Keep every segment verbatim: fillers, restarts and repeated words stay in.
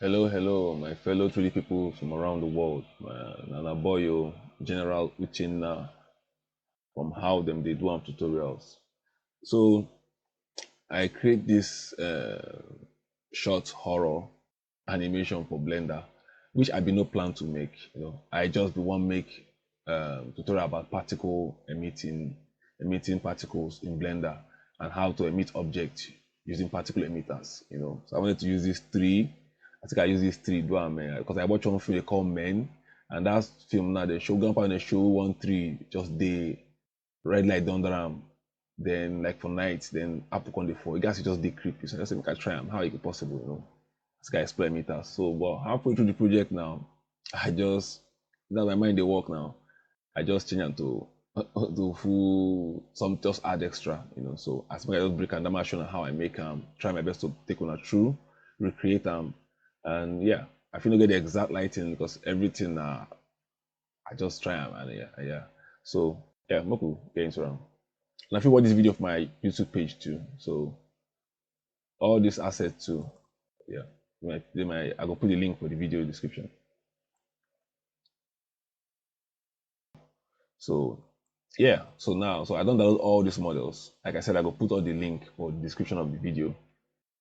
Hello, hello, my fellow three D people from around the world. Uh, Nana Boyo, General Uchenna from How Them They Do Am Tutorials. So I create this uh, short horror animation for Blender, which I be no plan to make. You know, I just be one make um, tutorial about particle emitting emitting particles in Blender and how to emit objects using particle emitters. You know, so I wanted to use these three. I think I use these three do am because I watch one film they call Men, and that film now they show grandpa they show one tree just the red light don am. Then like for night, then apple come dey fall. You guys just dey creepy. So I just say make I try am. How it possible, you know? This guy explain me that. So, but halfway through the project now, I just now my mind they work now. I just change am to to full some just add extra, you know. So as much as I just break and I'm showing how I make am, try my best to take on a true, recreate am, and yeah, I feel no get the exact lighting because everything uh, I just try am and yeah, yeah. So yeah, make we get into am. And I fit watch this video for my YouTube page too. So all these assets too. Yeah. My, my, I go put the link for the video description. So yeah, so now, so I don't download all these models. Like I said, I go put all the link for the description of the video.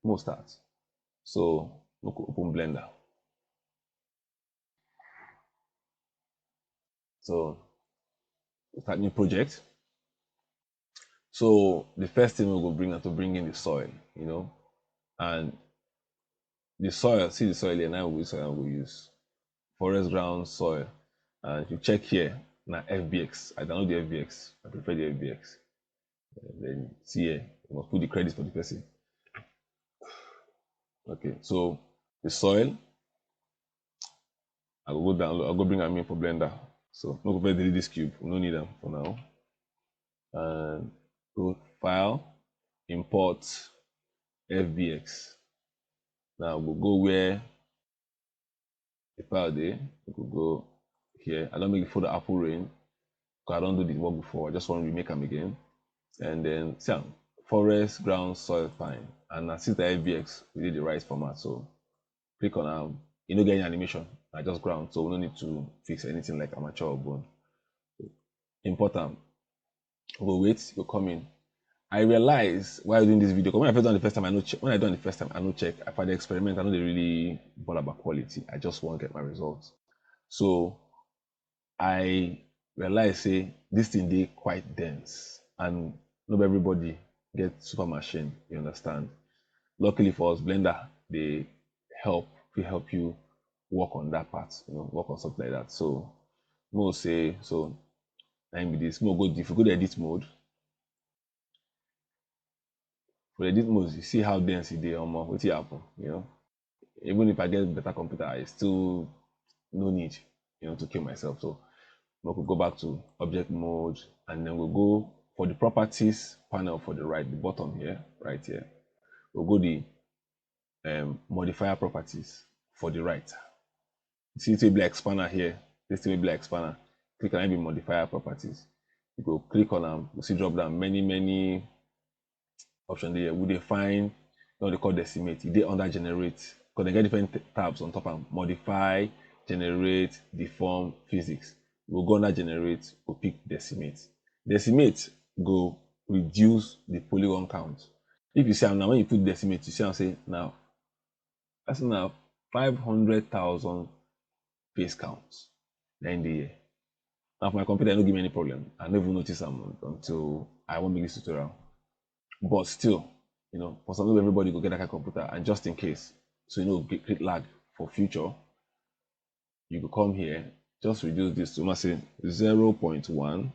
We'll start. So look open Blender. So start new project. So the first thing we go bring na to bring in the soil, you know, and the soil, see the soil here, now we soil we use forest ground soil, and if you check here, na F B X. I download the F B X. I prefer the F B X. And then see here, you must put the credit for the person. Okay, so the soil, I go go download, I go bring am in for Blender. So no go first delete this cube. We no need am for now. And go file, import F B X. Now we go where the file dey. We go go here. I don't make the folder Apple Rain. 'Cause I don't do this work before. I just want to remake them again. And then see am, forest ground soil fine. And now since the F B X, we did the right format. So click on am. You no get any animation. I just ground, so we no need to fix anything like amateur or bone. Import am. We go wait, go come in. I realize while doing this video, 'cause when I first done the first time, I no check. When I done the first time, I no check. I find the experiment, I no dey really bother about quality. I just want to get my results. So I realize say this thing dey quite dense, and not everybody get super machine. You understand? Luckily for us, Blender they help we help you work on that part, you know, work on something like that. So we'll say so. Let me this. We'll go if we go to edit mode. For edit mode, you see how dense it is. Almost what happen, you know. Even if I get better computer, I still no need, you know, to kill myself. So we could go back to object mode, and then we'll go for the properties panel for the right, the bottom here, right here. We'll go the um, modifier properties for the right. See it will be like spanner here. This thing will be like spanner. Click on any modifier properties. You go click on them. You see drop down many, many options there. We define what they call decimate. They under generate. Because they get different tabs on top and modify, generate, deform, physics. We'll go under generate, we'll pick decimate. Decimate go reduce the polygon count. If you see now when you put decimate, you see I'm say now that's now five hundred thousand face counts. Then the year. Now for my computer, I don't give me any problem. I never notice them until I won't make this tutorial. But still, you know, for some people, everybody go get that kind of computer, and just in case, so you know, get, get lag for future, you go come here, just reduce this to, let's say, zero point one.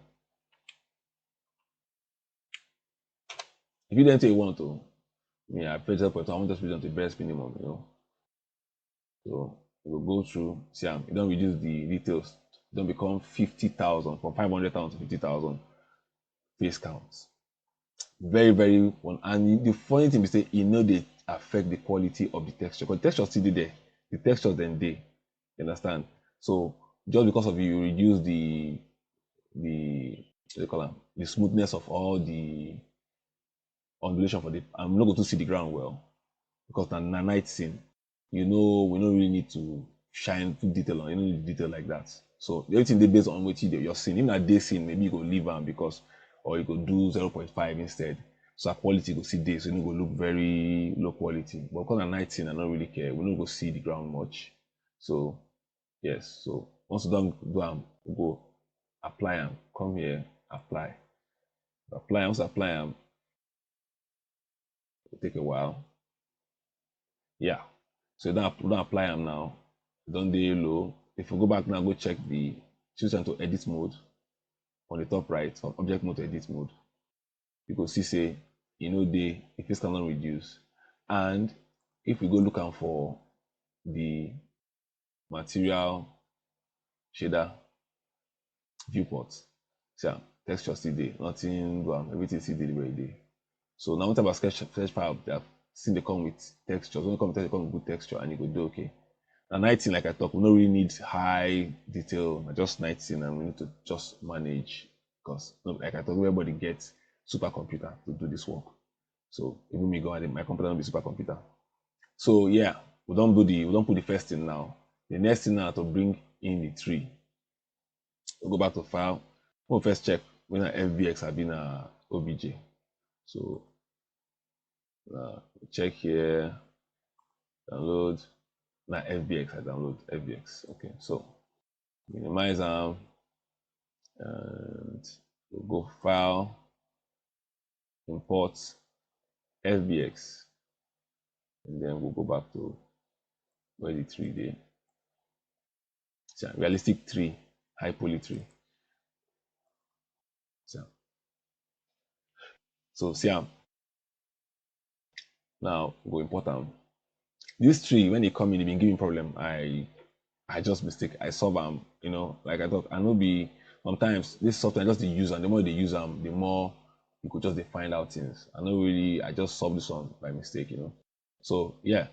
If you don't say you want to, yeah, I pay zero point one, I want just reduce to the best minimum, you know. So you go go through, see, um, you don't reduce the details, don't become fifty thousand, from five hundred thousand to fifty thousand face counts. Very, very one. And the funny thing is say, you know, they affect the quality of the texture. Because texture still dey there, the texture then dey. You understand? So just because of you, you reduce the the what do you call am, the smoothness of all the undulation for the. I'm not going to see the ground well because na, na night scene. you know, we no really need to shine too detail on, you no need detail like that. So everything dey based on wetin you dey, your scene. If na day scene, maybe you go leave am because, or you go do zero point five instead. So our quality go still dey, so e no go look very low quality. But because na night scene, I no really care. We no go see the ground much. So yes, so once we don do am, we go apply am. Come here, apply. Apply, once apply am, it take a while. Yeah. So we don, we don apply am now. E don dey low. If we go back now, go check the, choose am to edit mode on the top right, from object mode to edit mode. You go see say e no dey, e fit stand don reduce. And if we go look am for the material shader viewport, see am, texture still dey, nothing do am, everything still dey the way e dey. So now, whatever sketch, sketch file, they have still dey come with textures. When e come with texture, e come with good texture, and e go dey okay. Na night scene, like I talk, we no really need high detail. Na just night scene, and we need to just manage because, no, like I talk, everybody get supercomputer to do this work. So even me go, and my computer no be supercomputer. So yeah, we don do the, we don put the first thing now. The next thing now to bring in the tree. We go back to file. We first check whether na F B X abi na O B J. So uh, check here, download. Na F B X I download, F B X. Okay, so minimize am, and we go file, import F B X, and then we go back to where the tree dey. See am, realistic tree, high poly tree. See am. So see am. Now we go import am. This tree, when e come in, e been give me problem. I I just mistake. I solve am. You know, like I talk, I no be, sometimes this software, I just dey use am. The more you dey use am, the more you go just dey find out things. I no really, I just solve this one by mistake. You know. So yeah.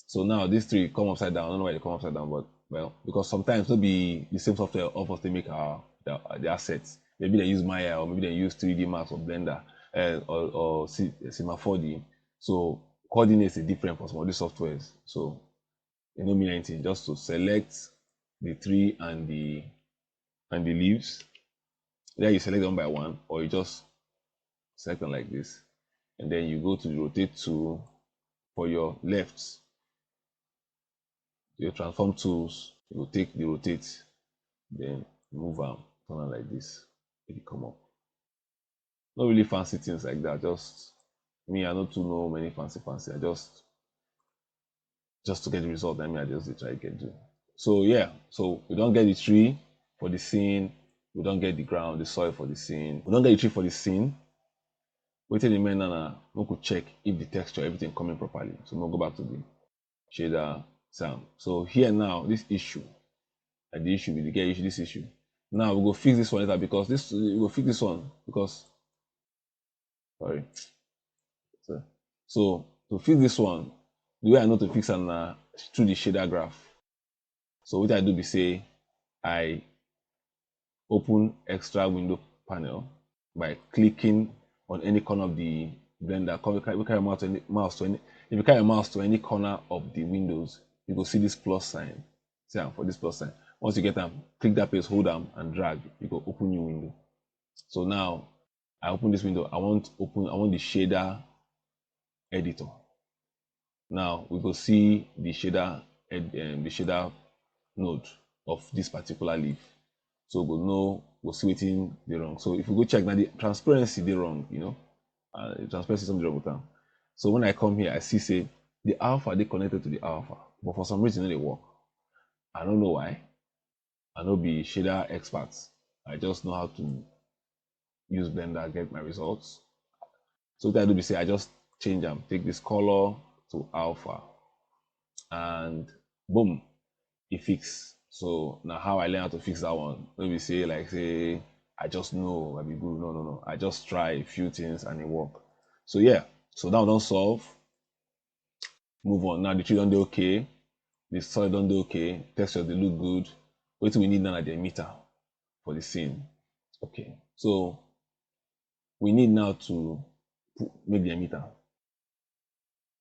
So now this tree come upside down. I don't know why they come upside down, but, well, because sometimes no be the same software of us they make our the, the assets. Maybe they use Maya, or maybe they use three D Max or Blender, uh, or, or C- Cinema four D. So coordinates is different for some of these softwares. So e no mean anything. Just to select the tree and the and the leaves. Either you select one by one, or you just select them like this, and then you go to the rotate tool for your left, your transform tools. You go take the rotate, then move am, turn am like this, make e come up. No really fancy things like that. Just me, I no too know many fancy fancy. I just just to get the result, I mean, I just dey try get do. So yeah, so we don get the tree for the scene, we don get the ground, the soil for the scene, we don get the tree for the scene. Wetin remain now na make we check if the texture, everything coming properly. So we'll go back to the shader, see am. So here now, this issue, and the issue with the get issue, this issue. Now we go fix this one later, because this, we go fix this one because, sorry. So, so to fix this one, the way I know to fix am na through the shader graph. So what I do be say I open extra window panel by clicking on any corner of the Blender. Come carry, carry mouse to any, mouse to any. If you carry your mouse to any corner of the windows, you go see this plus sign. See am for this plus sign. Once you get am, click that place, hold am and drag. You go open new window. So now I open this window. I want open. I want the shader editor. Now we go see the shader ed, um, the shader node of this particular leaf. So we go know, we go see wetin dey wrong. So if we go check now, the transparency dey wrong, you know, uh, the transparency something wrong with am. So when I come here, I see say the alpha dey connected to the alpha, but for some reason e no dey work. I don't know why. I no be shader expert. I just know how to use Blender, get my results. So what I do be say I just change am, take this color to alpha, and boom, e fix. So na how I learn how to fix that one. No be say, like, say I just know I be good. No, no, no. I just try a few things and e work. So yeah, so that one don solve. Move on. Now the tree don dey okay, the soil don dey okay, texture dey look good. Wetin we need now na the emitter for the scene. Okay, so we need now to pu- make the emitter.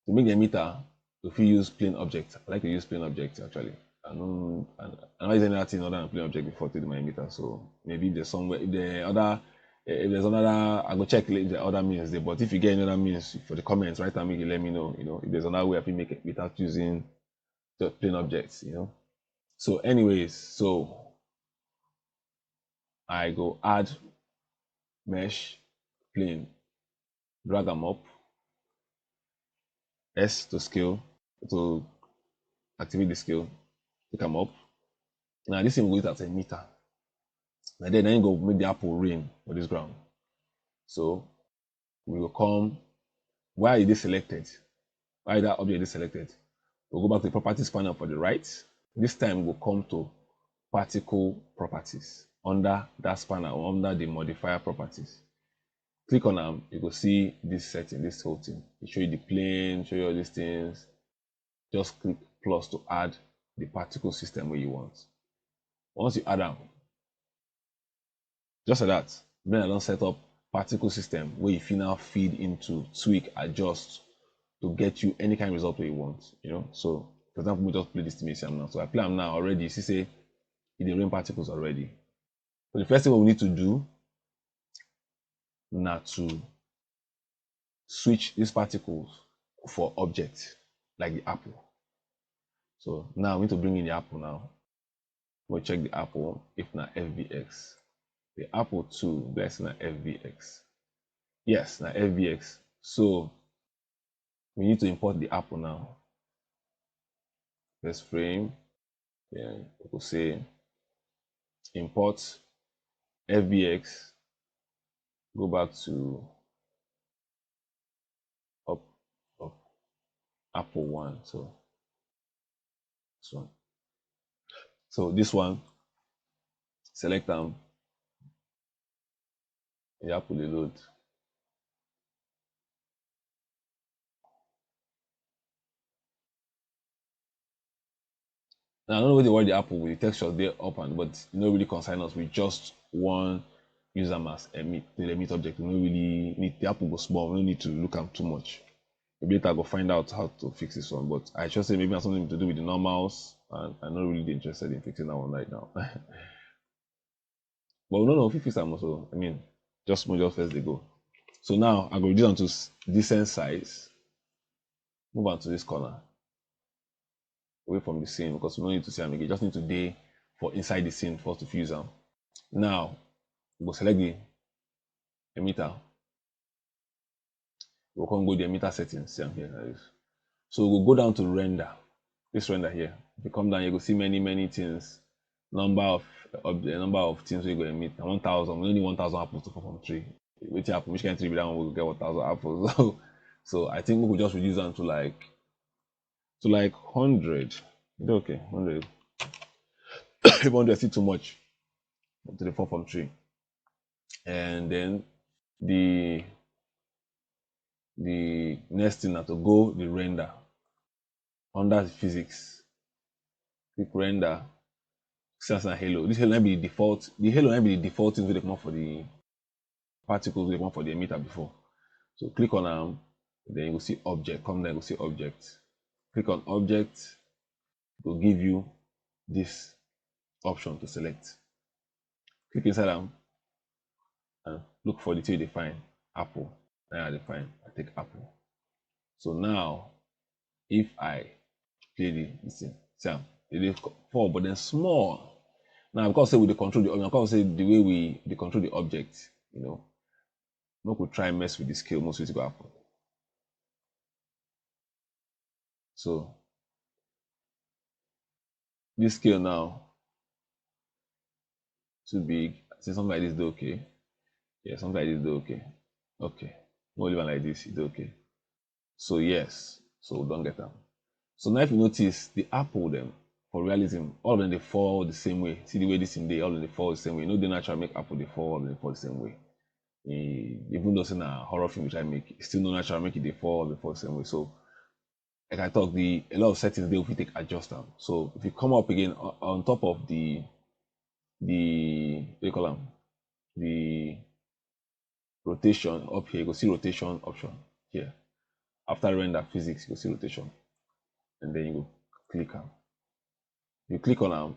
To make the emitter, If you use plain object, I like to use plain object actually. I know I don't use any other thing other than plain object before to do my emitter. So maybe if there's somewhere, if the other, if there's another, I go check the other means there. But if you get another means for the comments, right, and make you let me know. You know, if there's another way I can make it without using the plain objects. You know. So, anyways, so I go add mesh plane, drag them up, S to scale to activate the scale, pick them up. Now this thing we go use as emitter. Now then, then go make the apple rain for this ground. So we go come, why is this selected? Why is that object is selected? We'll go back to the properties panel for the right. This time we'll come to particle properties under that spanner or under the modifier properties. Click on them, you go see this setting, this whole thing. It show you the plane, show you all these things. Just click plus to add the particle system where you want. Once you add them, just like that, then I don't set up particle system where you fit now feed into, tweak, adjust to get you any kind of result where you want. You know, so for example, we just play this thing now. So I play them now already. You see, say it dey rain particles already. So the first thing we need to do now to switch these particles for objects like the apple. So now we need to bring in the apple now. We'll check the apple if na F V X. The apple too, that's na F V X. Yes, na F V X. So we need to import the apple now. First frame, then we could say import F V X, go back to up, up apple one. So this one. So this one, select them. The apple dey load. Now I don't know where they want the apple with the texture there up and, but you know really concern us. We just want use them as emit, the emit object. We don't really need the apple go small. We don't need to look at too much. Maybe later I go find out how to fix this one, but I just say maybe it's something to do with the normals, and I'm not really interested in fixing that one right now. But no, no, we fit fix am also. I mean, just small, just first they go. So now I go reduce am to decent size. Move on to this corner, away from the scene, because we don't need to see am again. Just need to dey for inside the scene for us to fuse am. Now we go select the emitter. We'll come go the emitter settings. See am here like this. So we'll go down to render. This render here. If you come down, you go see many, many things. Number of, of the number of things we go emit. Na one thousand. We only need one thousand apples to fall from tree. Wetin happen? Which kind of tree be that one? We go get one thousand apples. So, so I think we could just reduce them to like, to like hundred. Okay, hundred. If hundred is still too much to the fall from tree. And then the the next thing na to go the render. Under the physics, click render. See as na halo. This halo na be the default. The halo na be the default thing wey dey comot for the particles wey dey comot for the emitter before. So click on am, then you go see object. Come down, you go see object. Click on object. It go give you this option to select. Click inside am and look for the thing you dey find. Apple. Now I dey find. I take apple. So now, if I play the this thing, see am, e dey fall, but then small. Now because say we dey control the object, because say the way we dey control the object, you know, make we try mess with the scale, most wetin go happen. So this scale now too big. I say something like this dey okay. Yeah, something like this dey okay. Okay. No, leave am like this, e dey okay. So yes, so we don get am. So now if you notice, the apple dem, for realism, all of them dey fall the same way. See the way this thing dey, all of them dey fall the same way. E no dey natural make apple dey fall, all of them dey fall the same way. E, even though say na horror film we try make, e still no natural make e dey fall, dey fall the same way. So like I talk, the, a lot of settings dey we fit take adjust am. So if you come up again on, on top of the, the, what do you call am? The rotation up here, you go see rotation option here. After render physics, you go see rotation. and then you go click am. You click on am,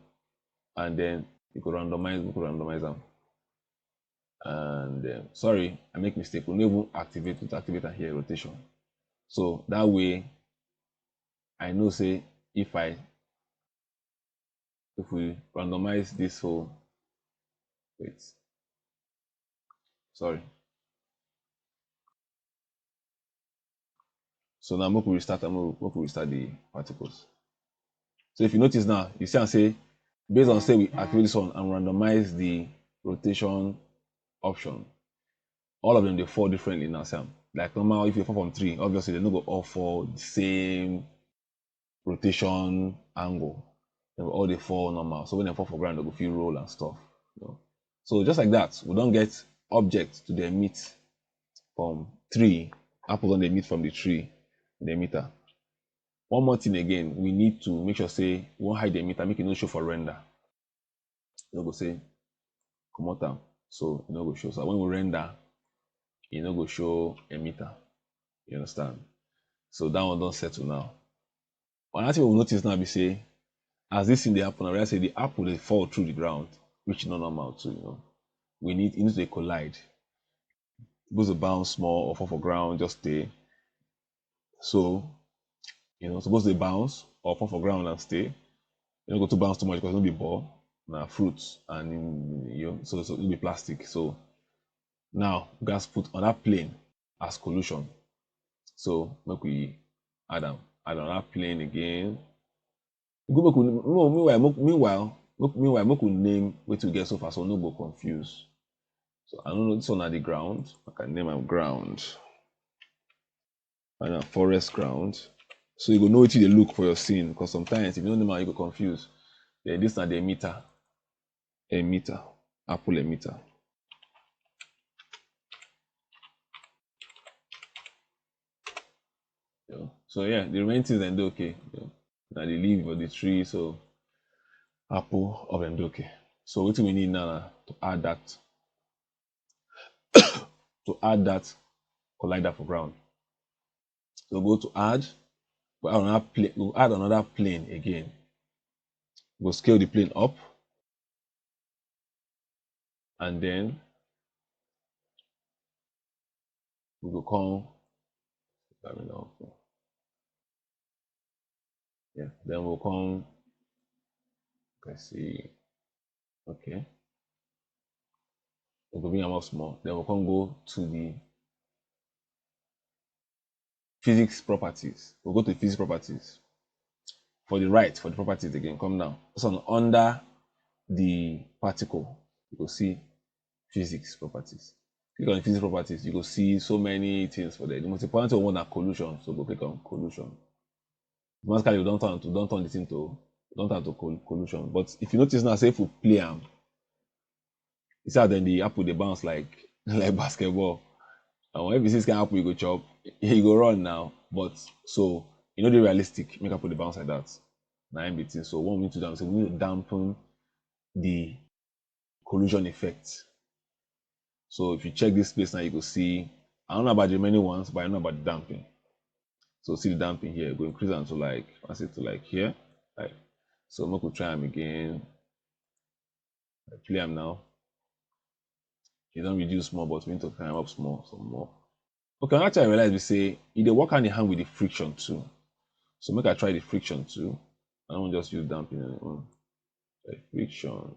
and then you go randomize, you go randomize am. And um, sorry, I make mistake. We no even activate it, activate am here, rotation. So that way, I know say if I if we randomize this whole wait, sorry. So now make we restart am, make we restart the particles. So if you notice now, you see am say based on say we activate this one and randomize the rotation option, all of them dey fall differently now. See am, like normal, if you fall from tree, obviously they no go all fall the same rotation angle. They go all dey fall normal. So when they fall for ground, they go feel roll and stuff. You know? So just like that, we don't get object to the emit from tree. Apple don dey emit from the tree, the emitter. One more thing again, we need to make sure say we wan hide the emitter, make e no show for render. You no go say comot am, so e no go show. So when we render, e no go show emitter. You understand? So that one don settle now. Another thing we notice now be say, as this thing dey happen, I realize say the apple dey fall through the ground, which is not normal too. You know, we need e need to dey collide. Suppose to bounce small or fall for ground, just stay. So, you know, suppose to bounce or fall for ground and stay. You no go too bounce too much because no be ball, na fruit, and you know, so so no be plastic. So now we gats put on that plane as collision. So make we add am, add another plane again. Good, make we, meanwhile, make, meanwhile, make, meanwhile, make we name wetin we get so far, so we no go confuse. So I don't know, this one na the ground. I can name am ground. And a forest ground. So you go know wetin you dey look for your scene, because sometimes if you no name am, you go confuse. Then this na the emitter, emitter, apple emitter. Yeah. So yeah, the remaining things dem dey okay. Yeah. Na the leaf of the tree, so apple of dem dey okay. So wetin we need now na to add that to add that collider for ground. So go to add, we add another plane, we add another plane again. Go scale the plane up, and then we go come. Let me know. Yeah, then we'll come. Let's see. Okay. We'll go bring am up small. Then we'll come go to the physics properties. We'll go to physics properties. For the right, for the properties again, come down. This one under the particle, you go see physics properties. Click on physics properties, you go see so many things for there. The most important one na collision, so go click on collision. Automatically, we don turn to don turn the thing to don turn to col- collision. But if you notice now, say if we play am, you see how then the apple dey bounce like like basketball. And when you see this kind of apple, you go chop, you go run now. But so you know the realistic make apple dey bounce like that. Na im be thing. So what we need to do, so we need to dampen the collision effect. So if you check this place now, you go see, I don't know about the remaining ones, but I know about the damping. So see the damping here, go increase am to like, I say to like here, like, so make we try am again. I play am now. E don reduce small, but we need to climb up small, some more. Okay, another thing I realize be say e dey work hand in hand with the friction too. So make I try the friction too. I don't just use damping on it. Try friction.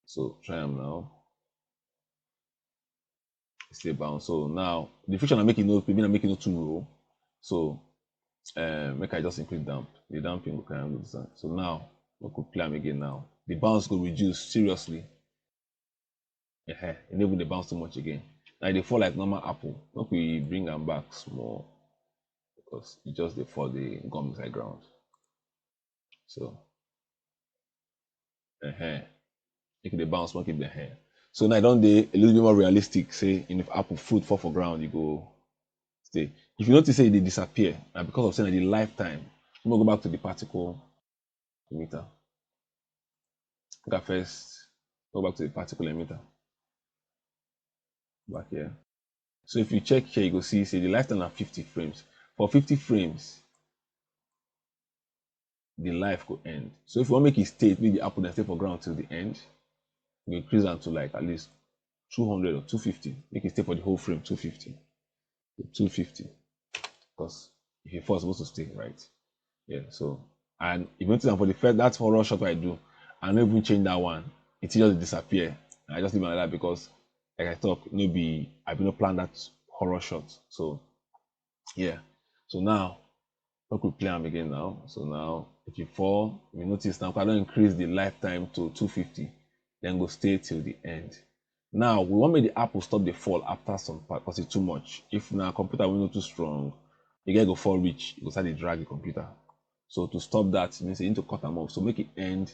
So try am now. E still bounce. So now the friction na make e no, maybe na make e no too roll. So um, make I just increase damp. The damping go carry am go this side. So now we could play am again now. The bounce go reduce seriously. Uh-huh. E no even dey bounce too much again. Now e dey fall like normal apple. Make we bring am back small because e just dey fall, dey gum inside ground. So, uh-huh. Make e dey bounce, make e dey uh-huh. So now e don dey a little bit more realistic. Say if apple fruit fall for ground, you go stay. If you notice say e dey disappear, na because of say na the lifetime. Let me go back to the particle emitter. Make I first go back to the particle emitter. Back here. So if you check here, you go see say the lifetime na fifty frames. For fifty frames, the life go end. So if you wan make e stay, make the apple dem stay for ground till the end, you increase am to, like, at least two hundred or two fifty. Make e stay for the whole frame, two fifty. So two fifty. Because if e fall, e suppose to stay, right? Yeah, so, and if you notice am for the first, that horror shot I do, I no even change that one. It just disappear. I just leave am like that because, like I talk, no be, I bin no plan that horror shot. So, yeah. So now, make we play am again now. So now, if e fall, you notice now, I don increase the lifetime to two fifty, then go stay till the end. Now, we wan make the apple stop dey fall after some part because e too much. If na computer wey no too strong, e get go fall reach, e go start dey drag the computer. So to stop that, e mean say you need to cut am off. So make e end,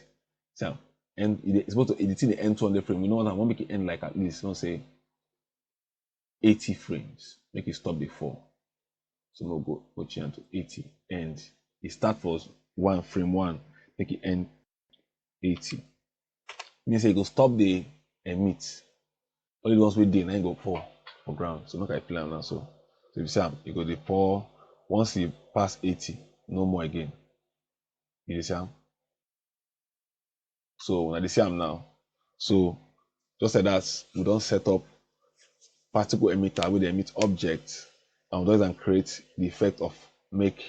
see am, end, e dey, e suppose to, the thing dey end two hundred frame. We no want am, we wan make e end, like, at least, we wan say eighty frames. Make e stop dey fall. So we go, go change am to eighty. End. E start for one, frame one, make e end eighty. Mean say e go stop dey emit. Only the ones wey dey, na im go fall for ground. So make I play am now. So, so if you see am, e go dey pour. Once e pass eighty, no more again. You dey see am? So una dey see am now. So just like that, we don set up particle emitter wey dey emit object, and we don use am create the effect of make,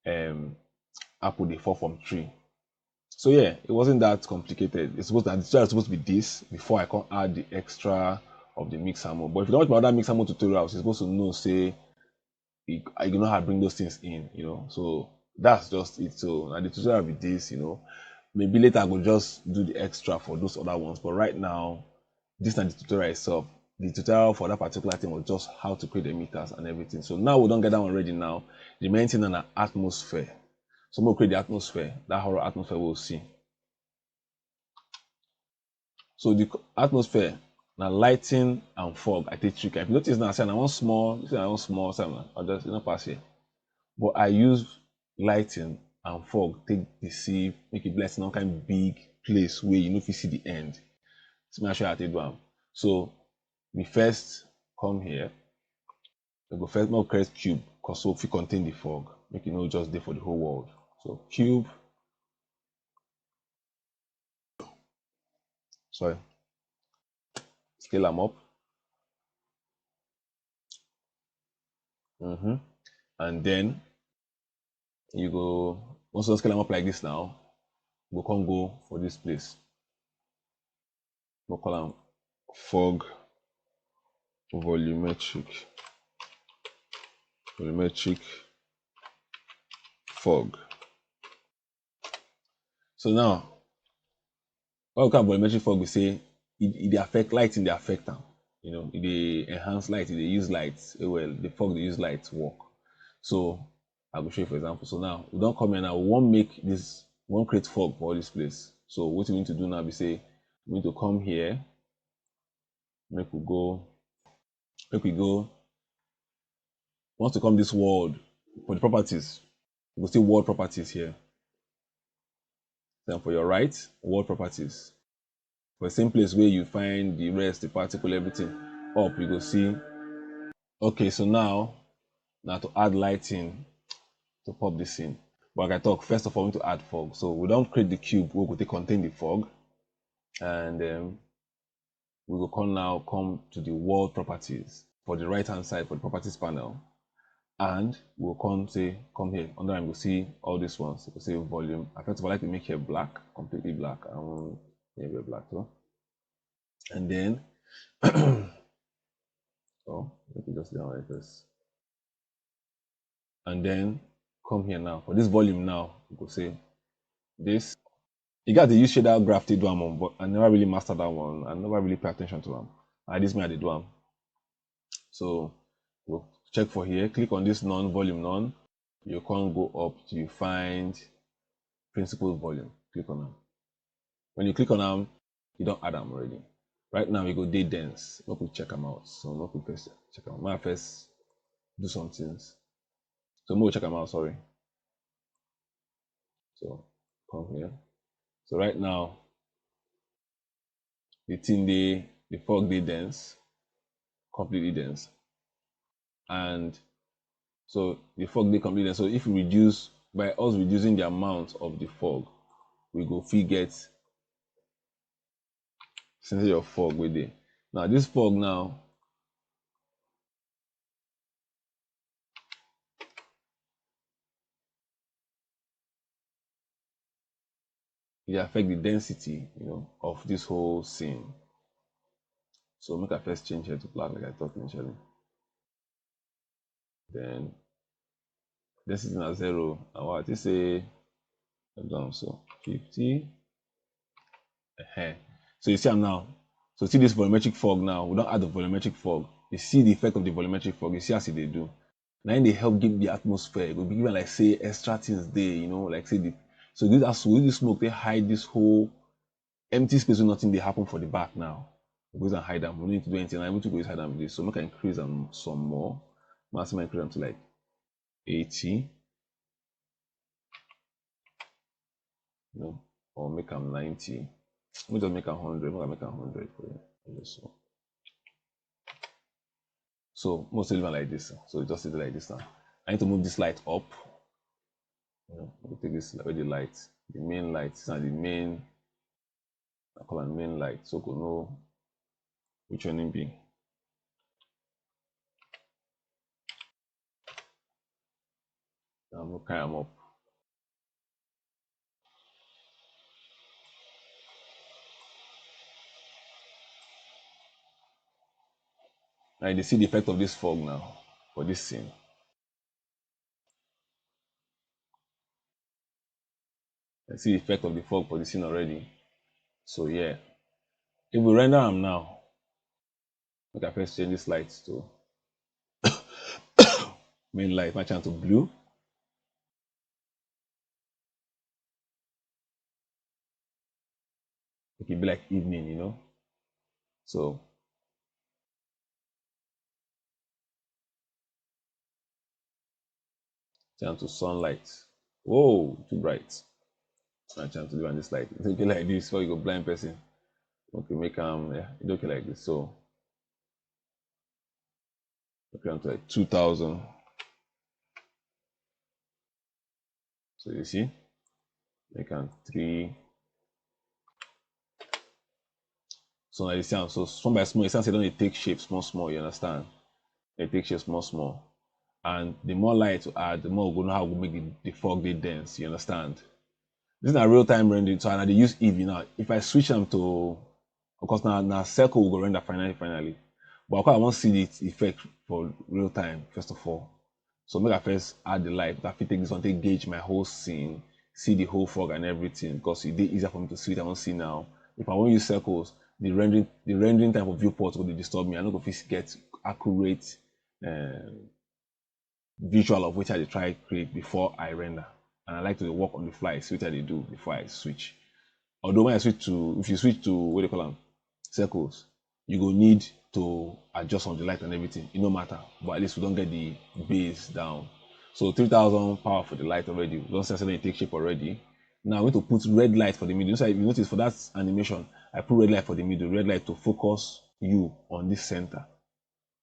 um, apple dey fall from tree. So yeah, it wasn't that complicated. It's supposed, the tutorial is supposed to be this before I come add the extra of the mixer mode. But if you don watch my other mixer mode tutorials, you're supposed to know say you, you know how to bring those things in, you know. So that's just it. So now the tutorial will be this, you know. Maybe later I go just do the extra for those other ones. But right now, this na the tutorial itself. The tutorial for that particular thing was just how to create the emitters and everything. So now we don get that one ready now. The main thing na atmosphere. So we create the atmosphere, that horror atmosphere we'll see. So the co-, atmosphere na lighting and fog I take trick. If you notice now, say na one small, say na one small, say na, I just, e no pass here. But I use lighting and fog take deceive, make e be like say na one kind big place where you no fit see the end. See, make I show you how I take do am. So we first come here. We go first make we create cube, 'cause so fit contain the fog, make e no just dey for the whole world. So cube, sorry, scale am up. Mm-hmm. And then you go, once you scale am up like this now, you go come go for this place. We call am fog volumetric, volumetric fog. So now, what we call volumetric fog, we say it, it dey affect, lighting dey affect am. You know, e dey enhance light, e dey use light, eh, well, the fog dey use light work. So I go show you, for example. So now we don come here now, we wan make this, we wan create fog for all this place. So what we need to do now be say we need to come here, make we go, make we go. Once we come this world, for the properties, you go see world properties here. Then for your right, world properties. For the same place where you find the rest, the particle, everything up, you go see. Okay, so now, now to add lighting to pop this in. But like I talk, first of all, we need to add fog. So we don create the cube wey go take contain the fog. And, um, we go come now come to the world properties for the right hand side for the properties panel. And we go come say, come here, under am, you go see all these ones. You go see volume. I first of all like to make here black, completely black. I wan make it black too. And then, oh, let me just do that one first. And then come here now. For this volume now, we go say this. You got to use shader graph to do am, but I never really mastered that one. I never really pay attention to am. I, this me I dey do am. So we'll check for here. Click on this none, volume none. You can't go up till you find principal volume. Click on am. When you click on am, you don add am already. Right now, e go dey dense. Make we check am out. So make we first check am. Make I first do some things. So make we check am out, sorry. So come here. So right now, the thing dey, the fog dey dense, completely dense. And so the fog dey completely dense. So if we reduce by us reducing the amount of the fog, we go fit get percentage of fog wey dey. Now this fog now, e dey affect the density, you know, of this whole scene. So make I first change here to black, like I talked initially. Then density na zero. And what I think say, hold on, so fifty. Ehen. So you see am now. So see this volumetric fog now. We don add the volumetric fog. You see the effect of the volumetric fog. You see as e dey do. Na im dey help give the atmosphere. E go be given like say extra things dey, you know, like say the, so this, as we use smoke take hide this whole empty space wey nothing dey happen for the back now. We go use am hide am. We no need to do anything. Na everything go use hide am with this. So make I increase am some more. Make I increase am to like eighty. No, or make am ninety. Let me just make am hundred. Make I make am hundred for you. Just so. So most leave am like this. So just leave it like this now. I need to move this light up. You know, we take this already light, the main light, this na the main, I call am main light, so go know which one e be. I'm gonna carry am up. Now you dey see the effect of this fog now for this scene. I see the effect of the fog for the scene already. So yeah, if we render am now, make I first change this light to main light, make I change to blue. Make e be like evening, you know. So turn to sunlight. Whoa, too bright. I turn to do on this light. Make e like this before you go blind person. Okay, make am, yeah, e okay like this. So okay, am to like two thousand. So you see, make am three. So now you see am, so small by small, you see am say e don dey take shape small small, you understand? E take shape small small. And the more light you add, the more we go know how we make the, the fog dey dense, you understand? This na real time rendering, so I dey use Eevee now. If I switch am to, of course, na, na circle we go render finally, finally. But of course, I wan see the effect for real time, first of all. So make I first add the light. I fit take this one, take gauge my whole scene, see the whole fog and everything, because e dey easier for me to see it. I wan see now. If I wan use circles, the rendering, the rendering time for viewport go dey disturb me. I no go fit get accurate, um, visual of wetin I dey try create before I render. And I like to dey work on the fly, see wetin I dey do before I switch. Although when I switch to, if you switch to, what do you call am, circles, you go need to adjust on the light and everything. E no matter, but at least we don get the base down. So three thousand power for the light already. We don see say e take shape already. Now I'm going to put red light for the middle. So if you notice for that animation, I put red light for the middle, red light to focus you on this center.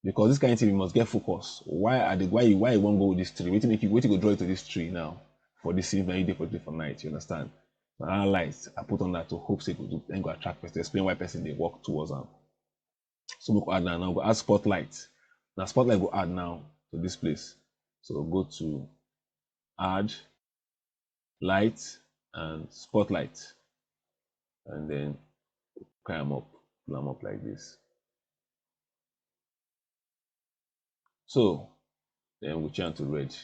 Because this kind of thing, you must get focus. Why are the, why you, why you wan go with this tree? Wetin make you, wetin go draw you to this tree now for this scene when you dey for, for night, you understand? Na that light I put on that to hope say e go do, then go attract person, explain why person dey walk towards am. So we go add now, now we go add spotlight. Now spotlight go add now to this place. So go to add light and spotlight, and then climb up, climb up like this. So then we change to red.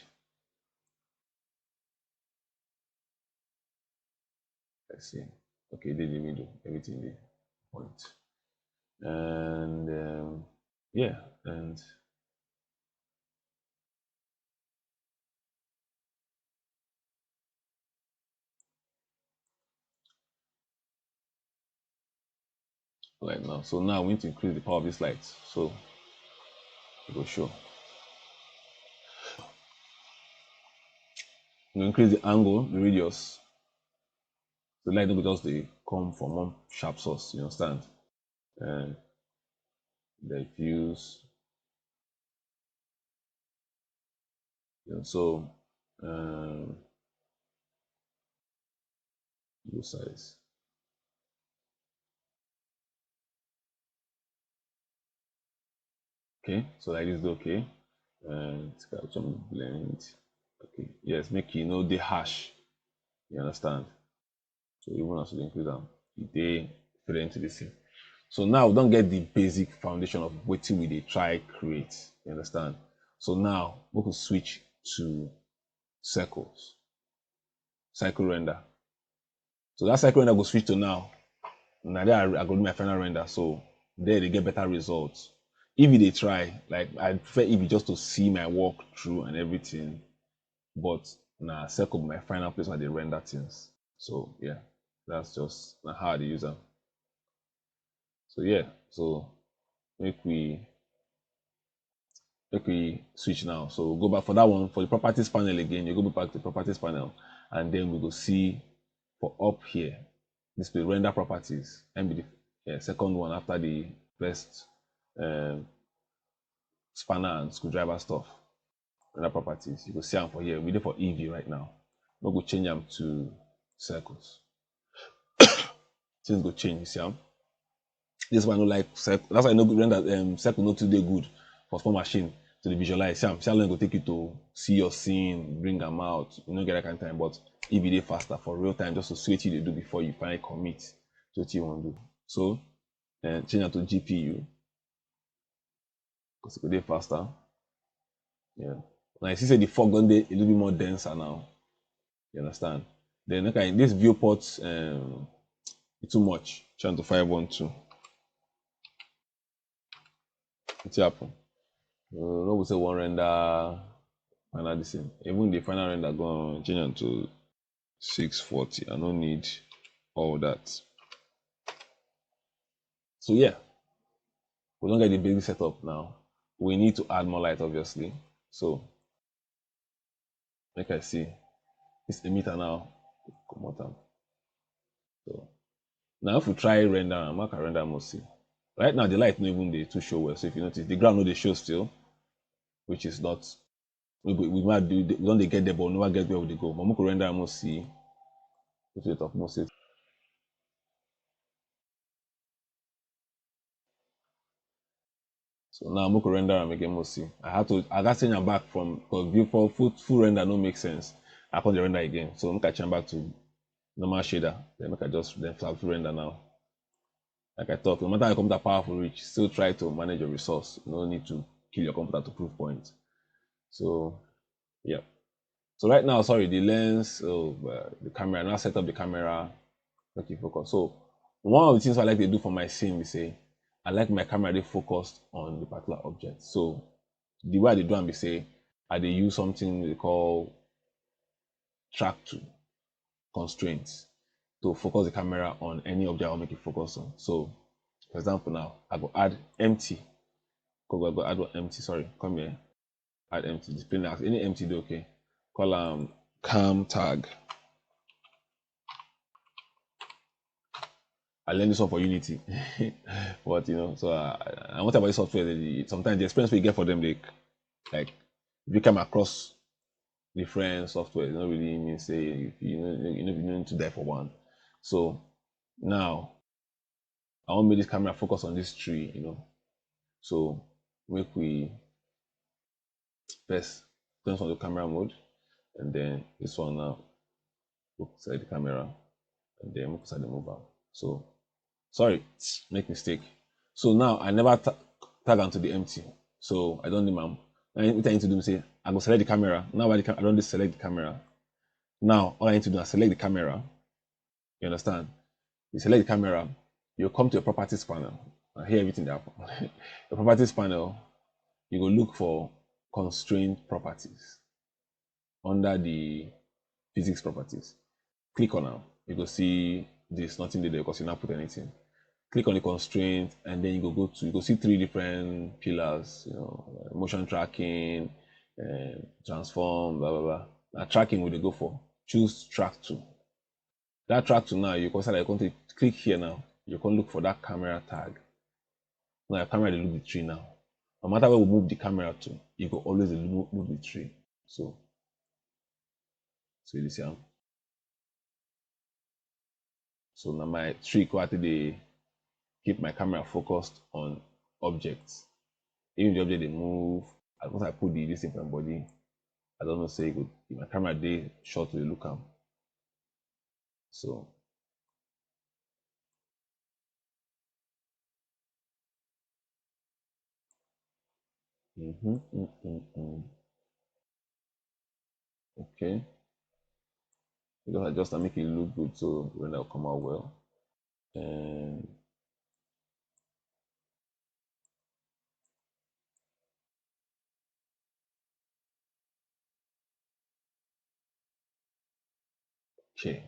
Let's see. Okay, dey the middle, everything dey point. And, um, yeah, and right now. So now we need to increase the power of this light. So we go show. We increase the angle, the radius. The light no go just dey come from one sharp source, you understand? Uh, diffuse. Yeah, so, um, Both sides. Okay, so like this is okay. And it's got some blend. Okay, yes, make you know the hash. You understand? So even as we include them, they fit into the same. So now we don't get the basic foundation of what we they try create. You understand? So now we can switch to circles, circle render. So that circle render go switch to now. Now there I, I go do my final render. So there they get better results. If they try, like, I prefer if you just to see my walk through and everything. But now circle my final place where they render things. So yeah, that's just now how they use them. So yeah, so make we make we switch now. So we'll go back for that one for the properties panel again. You go back to the properties panel, and then we go see for up here. This be render properties. And be the yeah, second one after the first um, spanner and screwdriver stuff. Render properties. You go see them for here. We do for E V right now. We go change them to circles. Things go change. You see them. This one no like circle. That's why I know render um, circle not too dey good for small machine to the visualize. See, am, see how long e go take you to see your scene, bring them out. You know, get that kind of time. But if you dey faster for real time, just to see what you dey do before you finally commit to what you want to do. So, uh, change that to G P U because it go dey faster. Yeah. Now you see, say the fog don dey a little bit more denser now. You understand? Then okay, this viewport um, e too much. Trying to find one too. Wetin happen? Uh, no go say one render final the same. Even the final render go on change am to six forty. I no need all that. So yeah, we don't get the basic setup now. We need to add more light, obviously. So make I see. This emitter now. Comot am. So now if we try render am, make I render am see. Right now the light no even dey too show well. So if you notice, the ground no dey show still, which is not. We go, we might do. We don dey get there, but we never get where we dey go. But make we render am see. Wetin dey talk more see. So now make we render am again, make we see. I had to, I got send am back from because before full, full render no make sense. I come dey render again. So make I change back to normal shader. Then make I just then flat full render now. Like I talk, no matter how your computer powerful reach, still try to manage your resource. No need to kill your computer to prove point. So yeah. So right now, sorry, the lens, oh, uh, the camera. Now set up the camera. Make it focus. So one of the things I like to do for my scene be say I like my camera dey focused on the particular object. So the way I dey do am be say I dey use something they call track to constraints to focus the camera on any object I want make it focus on. So for example now, I go add empty. Go, go, go add one empty, sorry, come here. Add empty, display now. Any empty dey okay. Call am cam tag. I learned this one for Unity. But you know, so uh, I want about this software. That the, sometimes the experience we get for them, they like if you come across different software, you don't really mean say you know you know you need to die for one. So now I want make this camera focus on this tree, you know. So make we first turn on the camera mode, and then this one now, look inside the camera, and then look inside the mobile. So sorry, make mistake. So now I never ta- tag onto the empty. So I don't need my. Now what I need to do is say I go select the camera. Now I, can, I don't just select the camera. Now all I need to do is select the camera. You understand? You select the camera. You come to your properties panel. And here everything dey happen. Your properties panel, you go look for constraint properties under the physics properties. Click on am. You go see this nothing dey there because you not put anything. Click on the constraint, and then you go go to you go see three different pillars. You know, uh, motion tracking, uh, transform, blah blah blah. Now tracking we dey go for. Choose track to. That track to now you consider you going to click here now. You can look for that camera tag. Now your camera dey look the tree now. No matter where we move the camera to, you go always dey move, move the tree. So, so you see am. So na my trick wey I take dey keep my camera focused on objects. Even the object dey move, as once I put the this thing for my body, I don know say e go, my camera dey sure to dey look am. So Mm-hmm. Mm-mm-mm. Okay. Just adjust and make it look good so when that'll come out well. And Okay.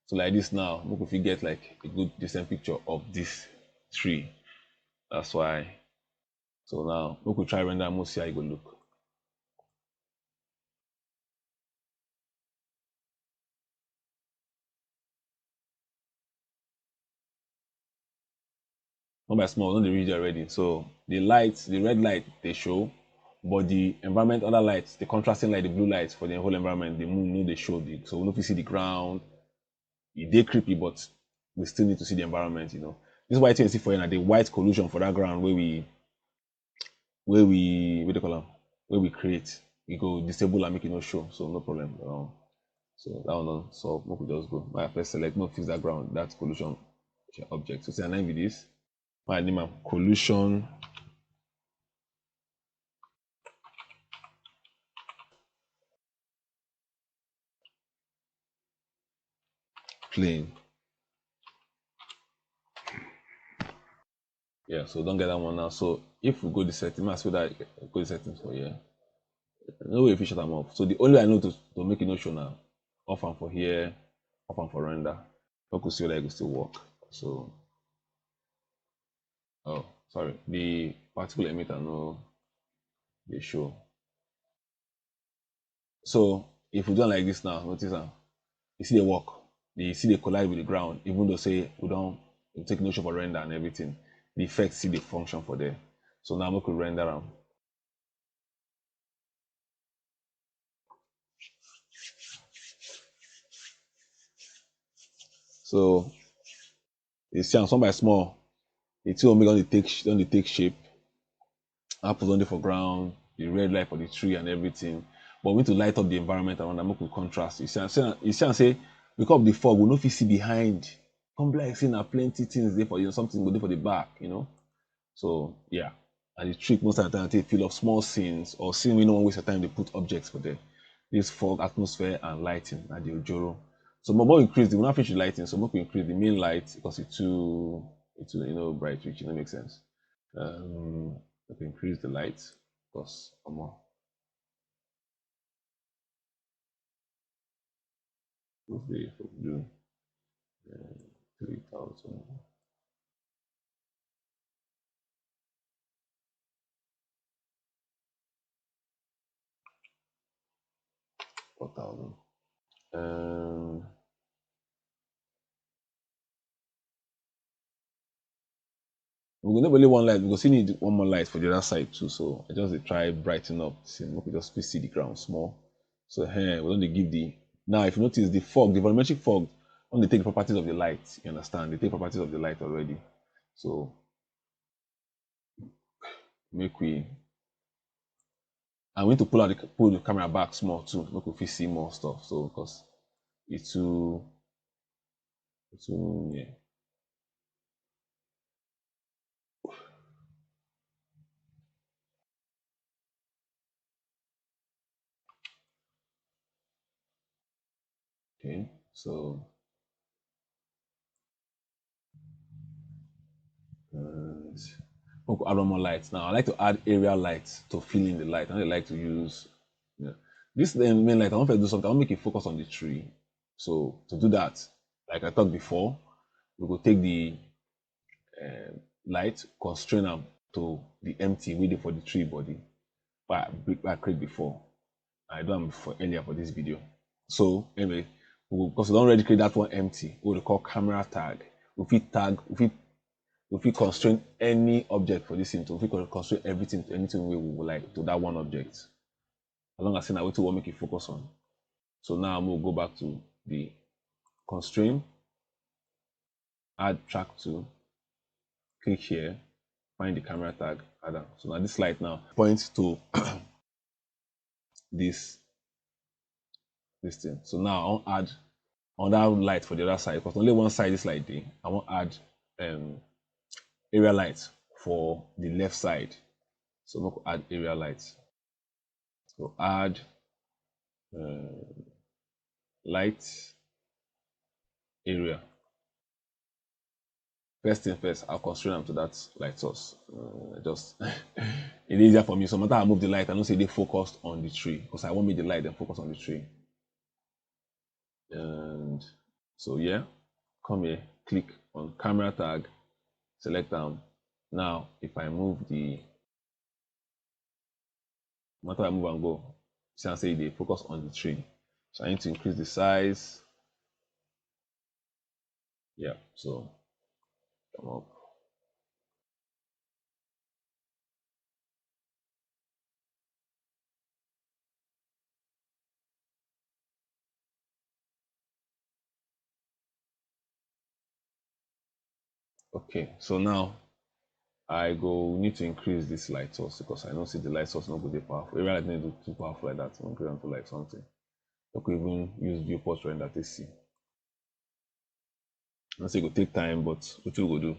So like this now, we could get like a good decent picture of this tree. That's why. So now we could try render and see how it go look. Not by small, not the region already. So the lights, the red light they show, but the environment, other lights, the contrasting light, the blue lights for the whole environment, the moon, no, they show the, so we no fit see the ground. It dey creepy, but we still need to see the environment, you know. This is why you see for you now, the white collision for that ground where we where we, what do you call am, where we create, we go disable and make it no show, so no problem. Um, so that one don solve. Make we just go. My first select, no, fix that ground, that collision object. So say I name with this. My name am collision plane. Yeah, so don't get that one now. So if we go the setting, I see that go the settings for here. No way if you shut them off. So the only way I know to, to make it no show now, off and for here, off and for render. We could see whether it could still work. So, oh, sorry, the particle emitter no they show. So if we do am like this now, notice am. You see the work. You see they collide with the ground, even though say we don't take no show for render and everything. The effect see the function for there. So now we could render am. So you see am small by small. The two omega don dey take sh- don dey take shape. Apples don dey for ground, the red light for the tree and everything. But we need to light up the environment around and make we contrast. You see, am say, you see, am say because of the fog, we no fit see behind. Come be like say na plenty things dey for you, something go dey for the back, you know. So yeah, and the trick most of the time take fill up small scenes or scene we no wan waste your time dey put objects for there. This fog, atmosphere, and lighting na the ojoro. So, but more increase the, we not finish the lighting, so make we increase the main light because it's too, it's too, you know, bright, which no make sense. Um, we increase the light because I'm more. Hopefully, for blue, uh, three thousand. Four thousand. Um, we go need only one light. We go still need one more light for the other side too. So I just dey try brighten up. See, we could just fit see the ground small. So here we don dey give the, now if you notice the fog, the volumetric fog, don dey take the properties of the light. You understand? They take properties of the light already. So make we, and we need to pull out the, pull the camera back small too, make we fit see more stuff. So because it's too, it's too, yeah. Okay, so and we could add one more light. Now I like to add area light to fill in the light. I don't like to use, yeah. This then main light. I want to do something. I want to make it focus on the tree. So to do that, like I talked before, we go take the uh, light, constrain am to the empty wey dey for the tree body. But I, I create before. I do am for earlier for this video. So anyway, we go, because we don already create that one empty, we dey call camera tag. We fit tag, we fit, we fit constrain any object for this thing. So we fit con- constrain everything to anything we would like to that one object. As long as say na wetin we wan make it focus on. So now I'm gonna go back to the constraint. add track to, click here, find the camera tag, add am. So now this light now points to this this thing. So now I wan add another light for the other side, because only one side this light dey. I wan add um area light for the left side. So make we add area light. So add um light area. First thing first, I'll constrain am to that light source. Uh, just it dey easier for me. So no matter how I move the light, I know say e dey focused on the tree, because I wan make the light dem focus on the tree. And so yeah, come here, click on camera tag, select am. Now if I move the matter I move and go, see am say e dey focus on the tree. So I need to increase the size. Yeah, so come up. Okay, so now I go need to increase this light source, because I know say the light source no go dey powerful. Area light no dey too powerful like that. I'll increase am to like something. I could even use viewport render to see. I know say e go take time, but wetin we go do?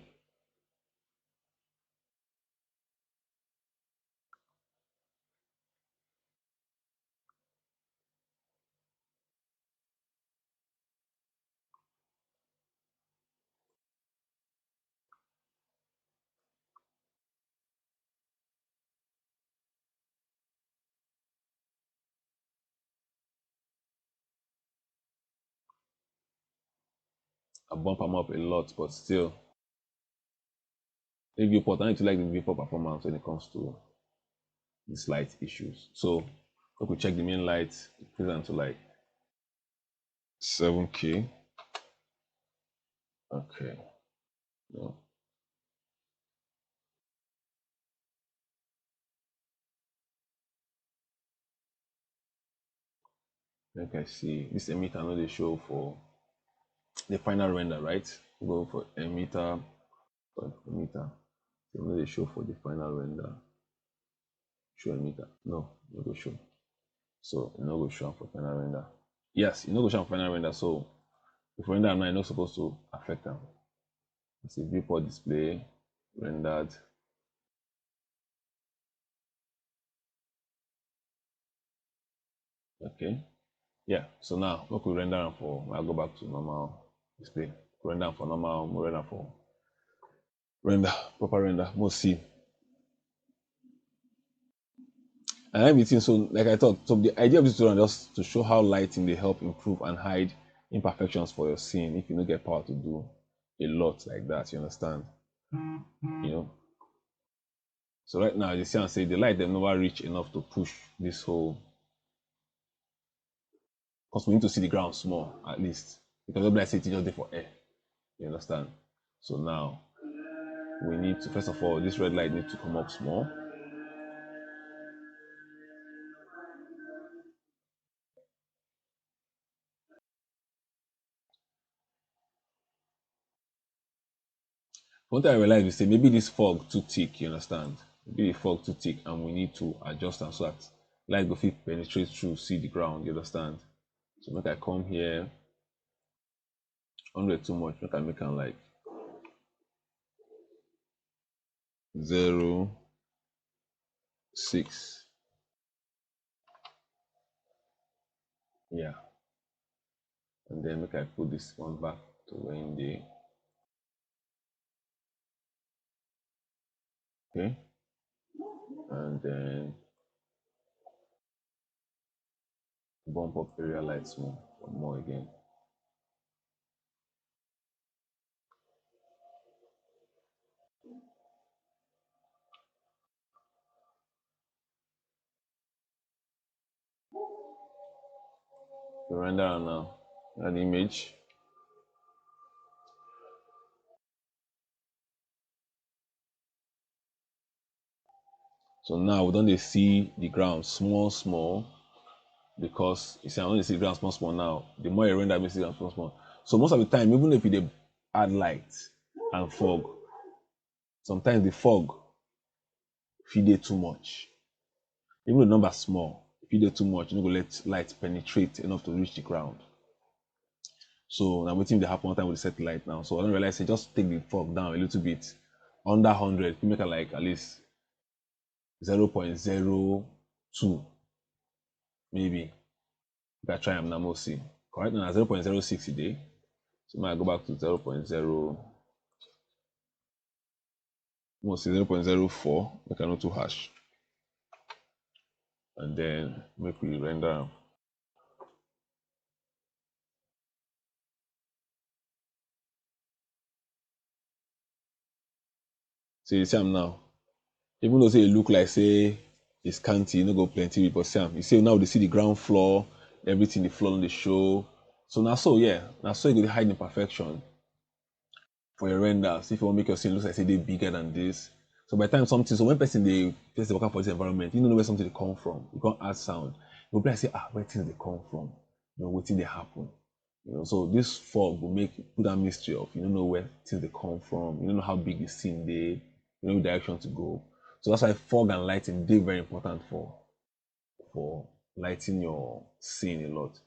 I bump am up a lot, but still, the viewport, I need to like the viewport performance when it comes to these light issues. So make we check the main light, increase am to like seven K. Okay. No. Make I see. This emitter no dey show for the final render, right? Go for emitter, for emitter. E no dey show for the final render. Show emitter. No, e no go show. So e no go show am for final render. Yes, e no go show am for final render. So if render am now, e no suppose to affect am. It's a viewport display, rendered. Okay. Yeah. So now make we render am for. I go back to normal display. Render am for normal. We render am for render, proper render. We'll see. And everything. So like I thought, so the idea of this tutorial is just to show how lighting dey help improve and hide imperfections for your scene if you no get power to do a lot like that. You understand? You know. So right now, you see, I say the light dem never reach enough to push this whole, because we need to see the ground small at least, because no be like say e just dey for air. You understand? So now we need to, first of all, this red light need to come up small. One thing I realize be say maybe this fog too thick, you understand? Maybe the fog too thick, and we need to adjust am so that light go fit penetrate through, see the ground, you understand? So make I come here, hundred too much, make I make am like zero six. Yeah. And then make I put this one back to where e dey. Okay. And then bump up area light small, more again. Render am now. Add image. So now we don dey see the ground small small, because you see, I don dey see the ground small small now. The more you render, you see the ground small small. So most of the time, even if you dey add light, and fog. Sometimes the fog fit dey too much. Even the number small, if e dey too much, you no go let light penetrate enough to reach the ground. So na wetin dey happen one time with the satellite now. So I don realize say just take the fog down a little bit, under hundred, fit make am like at least zero point zero two, maybe. Make I try am now, make we see. Correct, na zero point zero six e dey. So make I go back to zero point zero. Make we see, zero point zero four, make I no too harsh. And then make we render am. So you see am now. Even though say e look like say e scanty, e no go plenty, but see am. You see now, dey see the ground floor, everything, the floor on the show. So na so, yeah, na so e go dey hide imperfection for your renders. If you wan make your scene look like say e dey bigger than this. So by the time something, so when person dey, person dey waka for this environment, you no know where something dey come from. You come add sound, you go be like say, ah, where things dey come from? You know, wetin dey happen? You know, so this fog go make, put that mystery of, you no know where things dey come from, you no know how big the scene dey, you no know which direction to go. So that's why fog and lighting dey very important for, for lighting your scene a lot.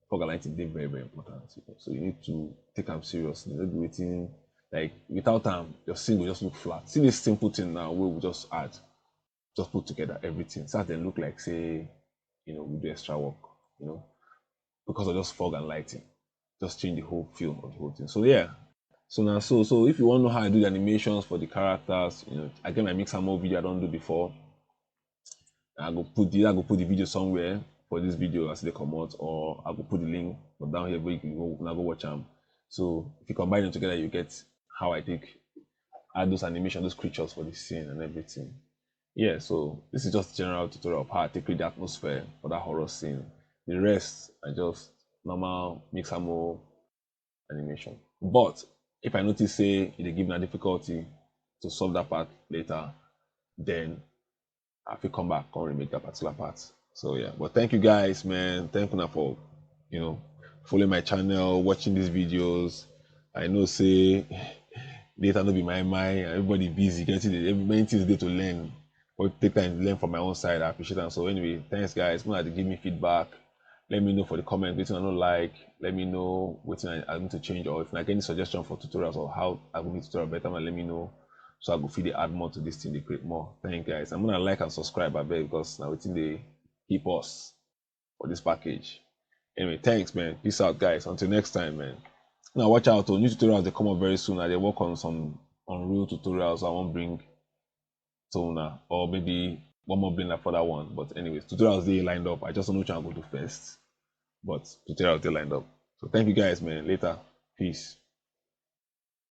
Fog and lighting dey very, very important. You know? So you need to take am seriously. No be wetin, like, without am, your scene go just look flat. See this simple thing now wey we just add, just put together everything. So dem look like say, you know, we do extra work, you know, because of just fog and lighting. Just change the whole feel of the whole thing. So yeah. So now, so, so if you want to know how I do the animations for the characters, you know, I get my Mixamo video I don do before. I go put the, I go put the video somewhere for this video as they come out, or I go put the link for down here where you can go, now go watch them. So if you combine them together, you get how I take add those animation, those creatures for the scene and everything. Yeah, so this is just general tutorial of how I take create the atmosphere for that horror scene. The rest are just normal Mixamo animation. But if I notice say e dey give me difficulty to solve that part later, then I fit come back, come remake that particular part. So yeah, but thank you guys, man. Thank you for, you know, following my channel, watching these videos. I know say data no be my mind. Everybody busy, getting it. Every, many things dey to learn. But take time to learn from my own side. I appreciate that. So anyway, thanks guys. Una dey give me feedback. Let me know for the comment wetin I no like. Let me know wetin I, I need to change, or if I get any suggestion for tutorials or how I go make tutorial better, man, let me know. So I go fit dey add more to this thing, dey create more. Thank you guys. I'm gonna like and subscribe, I beg, because now wetin dey keep us for this package. Anyway, thanks, man. Peace out, guys. Until next time, man. Now watch out, oh, new tutorials dey come up very soon. I dey work on some Unreal tutorials I wan bring to una, or maybe one more blender for that one. But anyways, tutorials dey lined up. I just don't know which one I go do first. But tutorials dey lined up. So thank you guys, man. Later. Peace.